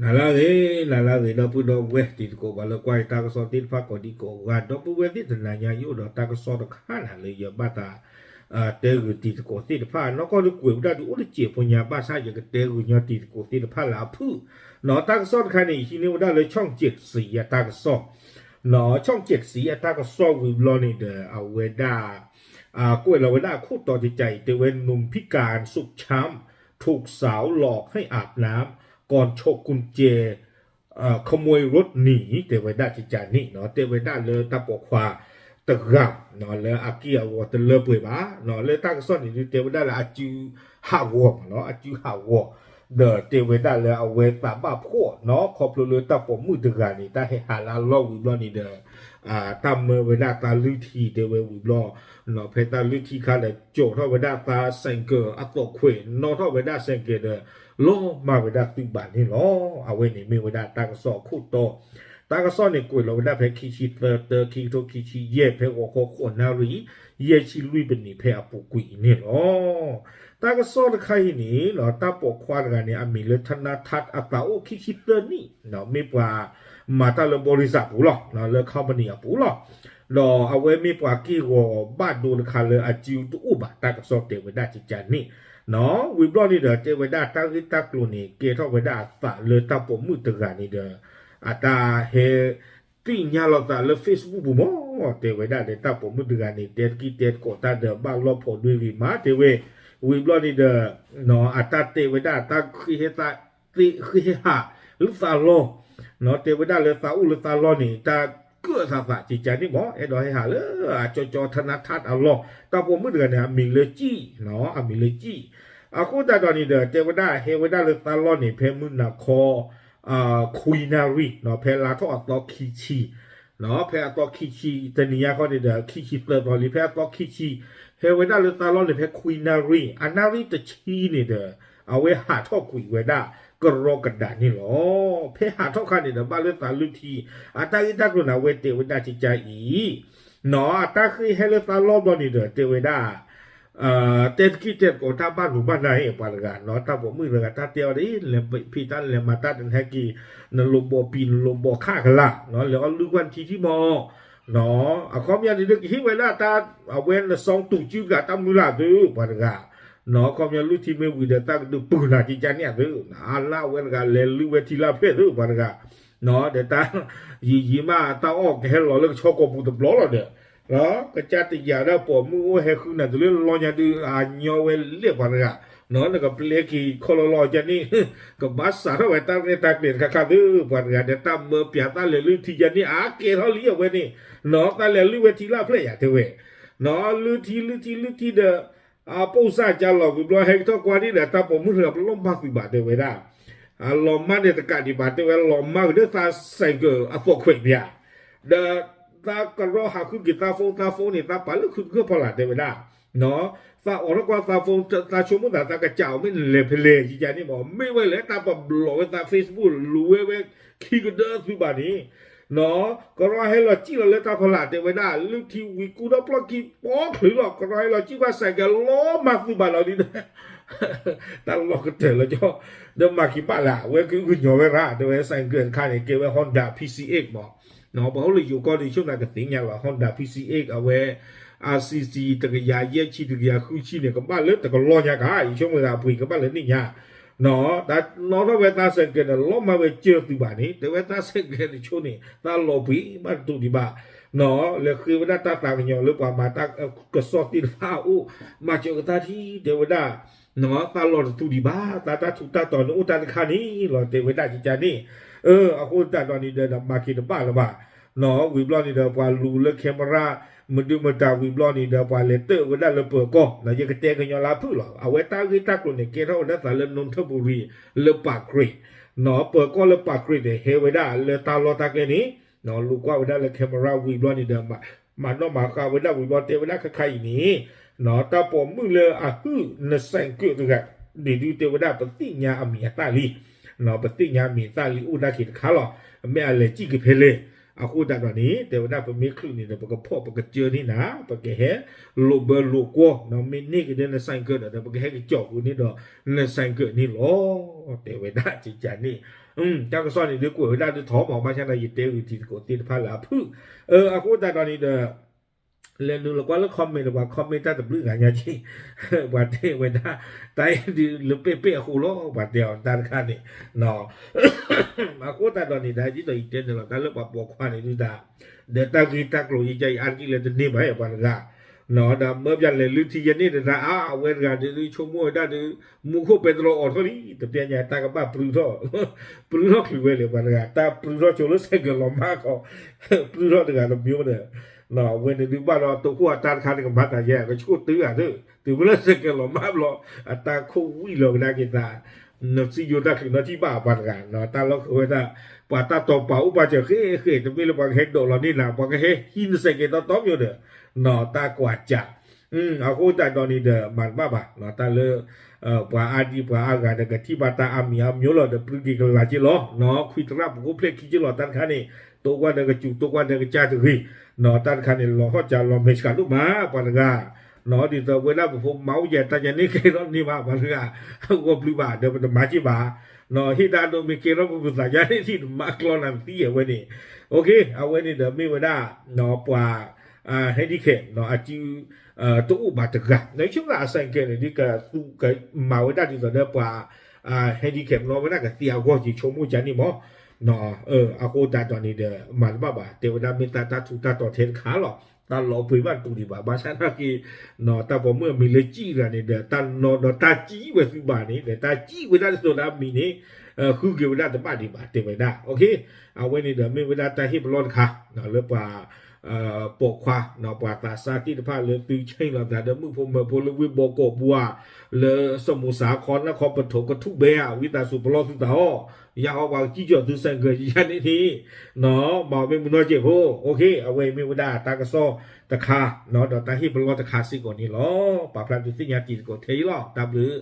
နၤလၢအဂ့ၤ, နၤလၢအဂ့ၤ ဒီပုၢ်ဒီဝဲၢ်တံၤသကိး ပှၤလၢကွၢ်ယတၢ်ကစီၣ်သ့ၣ်တဖၣ်ကိးဒံကိးဂၤ ဒီပုၢ်ဝဲၢ်သ့ၣ်တနၤညါ ယအိၣ်ဒီးတၢ်ကစီၣ်တခါနၤလၢယဘၣ်သး တဲဂုာ်တံၤသကိးသ့ၣ်တဖၣ် နီၢ်ကီၢ်ဒုးကွဲးဝဲဒၣ်ဒုးအိၣ်တစဲးဖိညါ ဘၣ်ဆၣ်ယကတဲဂုာ်ညီတံၤသကိးသ့ၣ်တဖၣ်လၢအဖုၣ်, နီၢ်တၢ်ကစီၣ်တခါန့ၣ် ဟံးန့ၢ်ဝဲဒၣ်လၢ ช่องเจ็ดสี အတၢ်ကစီၣ်, နီၢ် ช่องเจ็ดสี အတၢ်ကစီၣ်ဝံၤဘျီန့ၣ်ဒီး အဝဲဒၣ် ကွဲးလီၤဝဲဒၣ်အခိၣ်တီတကးအံၤ တဲဝဲ หนุ่มพิการสุดช้ำ ถูกสาวหลอกให้อาบน้ำ ก่อนฉกกุญแจ ขโมยรถหนี တဲဝဲဒၣ်ကကန့ၣ် တဲဝဲဒၣ်လၢတၢ်ပိာ်ခွါတဂၤ လၢအက့ၢ်အဂီၤတလၢပှဲၤဘၣ် လၢတၢ်ကစီၣ်န့ၣ်ဒုး တဲဝဲဒၣ်လၢအစုဟးဂီၤမး အစုဟးဂီၤ ဒီးတဲဝဲဒၣ်လၢအဝဲသးဘၣ်ဖှီၣ်နီၢ် ခီဖျိလၢတၢ်ပိာ်မုၣ်တဂၤန့ၣ် တၢ်ဟဲဟးလၢအလီၢ်ဝံၤဘျီန့ၣ်ဒီး တၢ်မၢဝဲဒၣ်သးလုၢ်ထံတဲဝဲဝံၤဘျီ ဖဲသးလုၢ်ထံခါဒီး ကၠီၤထီၣ်ဝဲဒၣ်သးစဲးကဲးအသိးခွဲး နီၣ်ထီၣ်ဝဲဒၣ်စဲးကဲးဒီး လီၤမၢ်ဝဲဒၣ်သုးဘၣ်န့ၣ်လီၤ. အဝဲန့ၣ်မ့ၢ်ဝဲဒၣ်တၢ်ကစီၣ်အခိၣ်တီ တၢ်ကစီၣ်န့ၣ်ကွဲးလီၤဝဲဒၣ်ဖဲခံဆံသၢ တၢ ခံကထိခံဆံယဲၢ် ဖဲဂီၤခီဃိးနၣ်ရံၣ် ယဲၢ်ဆံလွံၢ်ပနံးဖဲအပူၤကွံာ်အံၤန့ၣ်လီၤ. တၢ်ကစီၣ်တခါအံၤန့ၣ် တၢ်ပိာ်ခွါတဂၤန့ၣ် အမံၤလၢ ထနထၣ် အသးအိၣ်ခံဆံသၢနံၣ် မ့ၢ်ပှၤမၤတၢ်လၢဘီရံစၢ်ပူၤလီၤ လၢ company အပူၤလီၤ. ဒီးအဝဲမ့ၢ်ပှၤက့ၢ်ဂီၤဘၣ်ဒိတခါလၢအစုတအိၣ်ဘၣ် တၢ်ကစီၣ်တဲဝဲဒၣ်ကကန့ၣ် ဝံၤဘျီန့ၣ်ဒီး တဲဝဲဒၣ်တၢ်ဂ့ၢ်တၢ်ကျိၤန့ၣ် ကဲထီၣ်ဝဲဒၣ်အသးလၢတၢ်ပိာ်မုၣ်တဂၤန့ၣ်ဒီး အတၢ်ဟဲ သ့ၣ်ညါလီၤသးလၢ Facebook ပူၤမး တဲဝဲဒၣ်ဒီး တၢ်ပိာ်မုၣ်တဂၤန့ၣ် တဲတကံၢ်တဲသကိးတၢ်ဒီး ဘၣ်လီၢ်ဖိးဒွဲဂ့ၤမး တဲဝဲ ဝံၤဘျီန့ၣ်ဒီး အတၢ်တဲဝဲဒၣ် တၢ်ဃ့ဟဲသး ဃ့ဟဲဟးလၢသးလီၢ် တဲဝဲဒၣ်လၢသးအိၣ်လၢသးလီၢ်န့ၣ် တၢ်ကၢၣ်သးသးကကန့ၣ်မး အဲၣ်ဒိးဟဲဟးလၢအကၠီကၠီ ထနထၣ် အလီၢ် တၢ်ပိာ်မုၣ်တဂၤန့ၣ် အမံၤလၢကံၣ် အမံၤလၢကံၣ် အဃိသတးဒီးန့ၣ်ဒီး တဲဝဲဒၣ်ဟဲဝဲဒၣ်လၢသးလီၢ်န့ၣ် ဖဲမုၢ်နၤခီ ခွံနၣ်ရံၣ် ဖဲလါထီၣ်အသီခံဆံ ဖဲအသီခံဆံ တနံၤညါခီန့ၣ်ဒီး ခံဆံသၢသီလံ ဖဲအသီခံဆံ ဟဲဝဲဒၣ်လၢသးလီၢ်န့ၣ် ဖဲခွံနၣ်ရံၣ် အနၣ်ရံၣ်တဆံန့ၣ်ဒီး အဝဲဟးထီၣ်ကွံာ်ဝဲဒၣ်ကရီကဒးန့ၣ်လီၤ. ဖဲဟးထီၣ်ခါန့ၣ်ဒီး ဘၣ်လၢသးလုၢ်ထံ အတၢ်ဂ့ၢ်တၢ်ကျိၤန့ၣ် အဝဲတဲဝဲဒၣ်ကကအံၤ နီၢ် အတၢ်ဃ့ဟဲလၢသးလီၢ်ဘျီန့ၣ်ဒီး တဲဝဲဒၣ် တဲတကံၢ်တဲသကိးတၢ်ဘၣ်နုာ်ဘၣ်နၤအံၤ ပှၤတဂၤ နီၢ် တၢ်ပိာ်မုၣ်တဂၤ တၢ်တဲအီၤဒ် လဲၤဖံးတၢ်လဲၤမၤတၢ်တနၢ်က့ၤ နလိာ်ဘီၣ်ပံၤ နလိာ်ဘီၣ်ခးကလၤ နီၢ် လဲၤအီၣ်လုၢ်ကွၢ်နထံထံမီၢ် နီၢ် အခီပညီန့ၣ်ဒုးကဟ့ၣ်ဝဲဒၣ်တၢ် အဝဲနစီတူာ်စုတဂၤတၢ်မုၢ်လၢ်သု ပှၤတဂၤ နီၢ် အခီပညီလုၢ်ထံမ့ၢ်ဝံၤဒီး တၢ်ကဒုးပုၢ်နၤကကန့ၣ်သု အလၢအဝဲတဂၤလဲၤလုၢ်ဝဲထံလၢ်ဖျဲၣ်သု ပှၤတဂၤ နီၢ် ဒီးတၢ် ယံာ်ယံာ်မး တၢ်အီၣ်ကဟဲလီၤလၢကဆီကိာ်ပူၤတဘျီလီၤဒီး ကစၢ်တယာ်ဒၣ်ပိာ်မုၣ်အိၣ်ဟဲဃုနၤတုၤလၢလီညါဒုး အညီဝဲလဲၣ်ပှၤတဂၤ နီၢ် နကပျဲက့ၤခီလီၤလီၤကန့ၣ် ကဘၣ်စးထီၣ်ဝဲတၢ်ရဲၣ်တၢ်ကျဲၤတခါခါသု ပှၤတဂၤဒီး တၢ်မၢပၠးတၢ်လဲၤလုၢ်ထံကန့ၣ် အါကဲထီၣ်လံအဝဲန့ၣ် နီၢ် တၢ်လဲၤလုၢ်ဝဲထံလၢ်ဖျဲၣ်ယၤတဲဝဲ နီၢ် လုၢ်ထံလုၢ်ထံလုၢ်ထံဒီး အပိၢ်စၢ်ကလီၤဝံၤဘျီ ဟဲကထီၣ်ကွၢ်ဒံးဒီး တၢ်ပိာ်မုၣ်တဂၤပလီၢ်မၢ်သုးဘၣ်တဲဝဲဒၣ် အလီၤမၢ်န့ၣ်တကးဒံးဘၣ်တဲဝဲ လီၤမၢ်ကဒီးသးစဲးကဲးအသိးခွဲးပၠး ဒီးသးကရီဟးဃုက့ၤသး phone သး phone န့ၣ် သးပာ်လၢခုတကၢၢ်ဖီလာ်တဲဝဲဒၣ် သးအိးထီၣ်ကွၢ်သး phone သးဆိကမိၣ်သး သးကစၢ်အီၤမ့ၢ်လဲၤဖဲလဲၣ် ယကန့ၣ်မး မ့ၢ်ဝဲလဲၣ် တၢ်ပဘျီးဝဲသး Facebook လူၤဝဲဝဲခံကဒၢသုးဘၣ်န့ၣ် နီၢ် ကရီဟဲလီၤစံၣ်လီၤလၢတၢ်ဖီလာ်တဲဝဲဒၣ် လုၢ်ထံဝံၤကူထီၣ်ပျီၢ်ခံပီချုးလီၤ ကရီဟဲလီၤစံၣ်ကွၢ်စဲးကဲးလီၤမၢ်သုးဘၣ်လီၤဒ် တၢ်လီၢ်ကတၢၢ်လၢကၠီ ဒီးမၤက့ၤဘၣ်လၢ အဝဲကဂုာ်ညီဝဲရၣ် တဲဝဲစဲးကဲးတခါန့ၣ် ကဲဝဲ Honda P C X မး နီၢ် ပှၤအိၣ်လၢယိၤကီၢ်ဒီး ဆိကမိၣ်ကသ့ၣ်ညါလီၤ Honda P C X အဝဲ R C C တကယၤယဲၢ်ဆံ တကယၤဃုဆံန့ၣ် ကဘၣ်လၢတကလီၢ်ညါကါ ယဆိကမိၣ်သးအပှ့ၤကဘၣ်လၢန့ၣ်ညါ နီၢ် တၢ်နီၣ်ထီၣ်ဝဲသးစဲးကဲးန့ၣ် လီၤမၢ်ဝဲစၢၤသုးဘၣ်န့ၣ် တဲဝဲသးစဲးကဲးတဆိန့ၣ် သးလီၤပှ့ၤဘၣ်တတူၢ်ဒံးဘၣ် နီၢ် လဲၤဃ့ဝဲဒၣ်တၢ်သးကညီၤလၢပှၤမၤတၢ်ကစီၣ်သ့ၣ်တဖၣ်အအိၣ် မၤစၢၤကသါထံတဲဝဲဒၣ် နီၢ် သးလီၤတတူၢ်ဒံးဘၣ် သးတၢ်ထူးတၢ်တီၤန့ၣ်အိၣ်တၢ်တခါန့ၣ်လီၤ တဲဝဲဒၣ်ကကန့ၣ် အဃိသတးဒီးန့ၣ်ဒီး မၤက့ၤတဘၣ်လၢၤဘၣ် နီၢ် ဝံၤဘျီန့ၣ်ဒီး ပှၤလူၤလၢ camera မဒုမတၤဝံၤဘျီန့ၣ်ဒီး ပှၤလဲၤတၢၣ်ဝဲဒၣ်လၢပၢၤကီၢ် နီၢ် ယကတဲကညီၤလၢဖုၣ်လီၤ အဝဲတၢ်ဂ့ၢ်တၢ်ကျိၤန့ၣ် ကဲထီၣ်ဝဲဒၣ်သးလၢ နူထၢပူၤရံၤ လၢပာ်ကြ့း နီၢ် ပၢၤကီၢ်လၢပာ်ကြ့းန့ၣ် ဟဲဝဲဒၣ်လၢတၢ်လီၢ်တၢ်ကျဲန့ၣ် နီၢ် လူၤကွၢ်ဝဲဒၣ်လၢ camera ဝံၤဘျီန့ၣ်ဒီး မၤနီၣ်မၤဃါဝဲဒၣ်ဝံၤဘျီ တဲဝဲဒၣ်ခါခါအံၤန့ၣ် နီၢ် တၢ်ပိာ်မုၣ်လၢအဟုၣ်နစဲးကဲးတဂၤန့ၣ်ဒုး တဲဝဲဒၣ်ပသ့ၣ်ညါအမံၤအသၣ်လံ နီၢ် ပသ့ၣ်ညါအမံၤအသၣ်လံ အိၣ်ဒၣ်က့ၤတခါလီၤ မ့ၢ်အလဲၤစံၣ်က့ၤဖဲလဲၣ် အဃိသတးဒီးန့ၣ် တဲဝဲဒၣ်ပမ့ၢ်ချုးန့ၣ်ဒီး ပကဖီၣ်ပကစၢန့ၢ်နၤ, ပကဟဲလိာ်ဘၢလိာ်ကွီၢ်, မ့ၢ်န့ၢ်ကဒဲန ဆိုင်ကယ် ဒီး ပကဟဲကစီၣ်ဃုာ်န့ၢ်ဒီး န ဆိုင်ကယ် န့ၣ်လီၤ. တဲဝဲဒၣ်ကကန့ၣ် တၢ်ကစီၣ်န့ၣ်ဒုးကွဲးဝဲဒၣ်ဒုးထီၣ်မး ဘၣ်ဆၣ်သနာ်က့ယတဲဂုာ်တံၤသကိးသ့ၣ်တဖၣ်လၢအဖုၣ်, အဃိသတးဒီးန့ၣ်ဒီး လဲၤနုာ်လီၤကွၢ်လၢ comment ဒီး ပှၤ comment တၢ်တဘျုးဂၤညါက့ ပှၤတဲဝဲဒၣ် တၢ်အံၤဒုးလၢပဲၣ်ပဲၣ်အဃိလီၤ ပှၤတဲအီၤတၢ်တခါန့ၣ် အဃိသတးဒီးန့ၣ် ဒ်သိးယတဲန့ၣ်လီၤ တၢ်လၢပှၤပိာ်ခွါန့ၣ်ဒုးတၢ် ဒီးတၢ်ဂ့ၢ်တၢ်ကျိၤယကဲအံၤအါတက့ၢ်လၢတန့ၢ်ဘၣ် ပှၤတဂၤ ဒီးမၢပျၢ်လဲၤလုၢ်ထံယဲၢ်န့ၣ်တဂၤ အါ အဝဲတဂၤဒုးဆိကမိၣ်ဝဲဒၣ်ဒုး မူခိၣ်ပဲတြီအိးထီၣ်လံ တပျဲညါတၢ်ကဘၣ်ပြုထီၣ် ပြုထီၣ်ချုးဝဲလဲၣ် ပှၤတဂၤ တၢ်ပြုထီၣ်ဆိလၢ ဆိုင်ကယ် လီၤမၢ်ခီ ပြုထီၣ်တဂၤတမံၤဒီး အဝဲန့ၣ်ဒုးဘၣ်ဒီးတိခိၣ်အတၢ်တခါန့ၣ် ကမၤတၢ်ယဲ ကဆိၣ်တုၤဂၤဒုး တုၤမ့ၢ်လၢ ဆိုင်ကယ် လီၤမၢ်ဘျီ အတၢ်ခိၣ်ဝံၣ်လီၤကဒါက့ၤသး နစံယိၤတၢ်ချုးနီထံၣ်ဘၣ်ပှၤတဂၤ တၢ်လီၢ်ဃုာ်ဝဲဒၣ် ပှၤတၢ်တီၤပာ်အိၣ်ပာ်စၢၤဃ့ဃ့ တမ့ၢ်လၢပှၤကဟဲဒိးလီၤန့ၢ်နၤ ပှၤကဟဲဟံးန ဆိုင်ကယ် တီတီမံၤဒီး တၢ်ကွၢ်စး အဃိသတးဒီးန့ၣ်ဒီး မၤတဘၣ်ဘၣ် တၢ်လၢ ပှၤအါဒံပှၤအါဂၤဒီး ကထံၣ်ဘၣ်တၢ်အါမံၤအါမံၤလီၤဒီး ပြုက့ၤကလာ်က့လီၤ ခွံသရၣ်ပူၤခိၣ်ဖျဲၣ်ခံက့လီၤ တၢ်တခါန့ၣ် တိကွၢ်ဒီးကစူၤ တိကွၢ်ဒီးကစၢ်တဂ့ၤ တၢ်တခါန့ၣ် လီၤဟီၣ်စးလီၤမဲာ်ဆှးဒိၣ်မး ပှၤတဂၤ ဒ်သိးဝဲဒၣ်ပဖိမါအိၣ်ယဲၢ်တၢ်ယဲန့ၣ် ကဲထီၣ်န့ၢ်ဘၣ် ပှၤတဂၤ ဂီၢ်ဘျုးဘၣ် ဒီးပတမၤက့ဘၣ် ဟ့ၣ်တၢ်ဒိးမ့ၢ်ကဲထီၣ်ပပသးယါန့ၣ် ထံၣ်တမၤကျီနၤသံအဝဲန့ၣ် အဝဲန့ၣ်ဒီးမ့ၢ်ဝဲဒၣ် ပှၤ handicap အစု တအိၣ်ဘၣ်တဂၤ နဆိကမိၣ်အ ဆိုင်ကယ် န့ၣ် ဒ်ကသူကမၤဝဲဒၣ်ဒ်သိးဒီးပှၤ handicap နီၢ်ဝဲဒၣ်ကသ့အဂီၢ် ယဆိကမိၣ်ကန့ၣ်မး အဃိသတးဒီးန့ၣ်ဒီး မၤတဘၣ်ဘၣ် တဲဝဲဒၣ်မ့ၢ်သးတၢ်ထူးတၢ်တီၤထဲတခါလီၤ တၢ်လီၤပှ့ၤဘၣ်တူာ်ဒံးဘၣ် ဘၣ်ဆၣ်သနာ်က့ တၢ်ပိာ်မုၣ်အမံၤလၢကံၣ်တဂၤန့ၣ်ဒီး တၢ်နီၢ်ဒီးတၢ်ကံၣ်ဝဲသုဘၣ်န့ၣ် ဒီးတၢ်ကံၣ်ဝဲဒၣ်ဒ်သိးဒီးအမံၤန့ၣ် ဃုက့ၤဝဲဒၣ်တဘၣ်ဒံးဘၣ် တဲဝဲဒၣ် အဝဲန့ၣ်ဒီး မ့ၢ်ဝဲဒၣ်တၢ်ဟ့ၣ်ပလီၢ်တခါ လၢပှၤ ပိာ်ခွါ ပှၤသးစၢ်သ့ၣ်တဖၣ်လၢသုဆ့ၣ်လီၤသးဒီးမုၣ်ဖိမၢဖိလၢဝ့ၢ်ဘီကီးပူၤဧါ လၢစမူးစးခီ နၢ်ခီပထိး ကထူၣ်ဘဲဧါ ဝံသးစူၤပလီၢ်သုသးအီၤ ယဟီပှၤကစံၣ်ကၠီၣ်သု ဆိုင်ကယ် ယါန့ၣ်န့ၣ် မၤအီၤမ့ၢ်မုၢ်နီၢ်ကဲးဖိ အဝဲအံၤမ့ၢ်ဝဲဒၣ်တၢ်ကစီၣ်တခါ ဒီးတၢ်ဟ့ၣ်ပလီၢ်တခါစ့ၢ်ကီးန့ၣ်လီၤ ပာ်ဖျါဒုးသ့ၣ်ညါတံၤသကိးထဲအံၤလီၤ တၢ်ဘျုး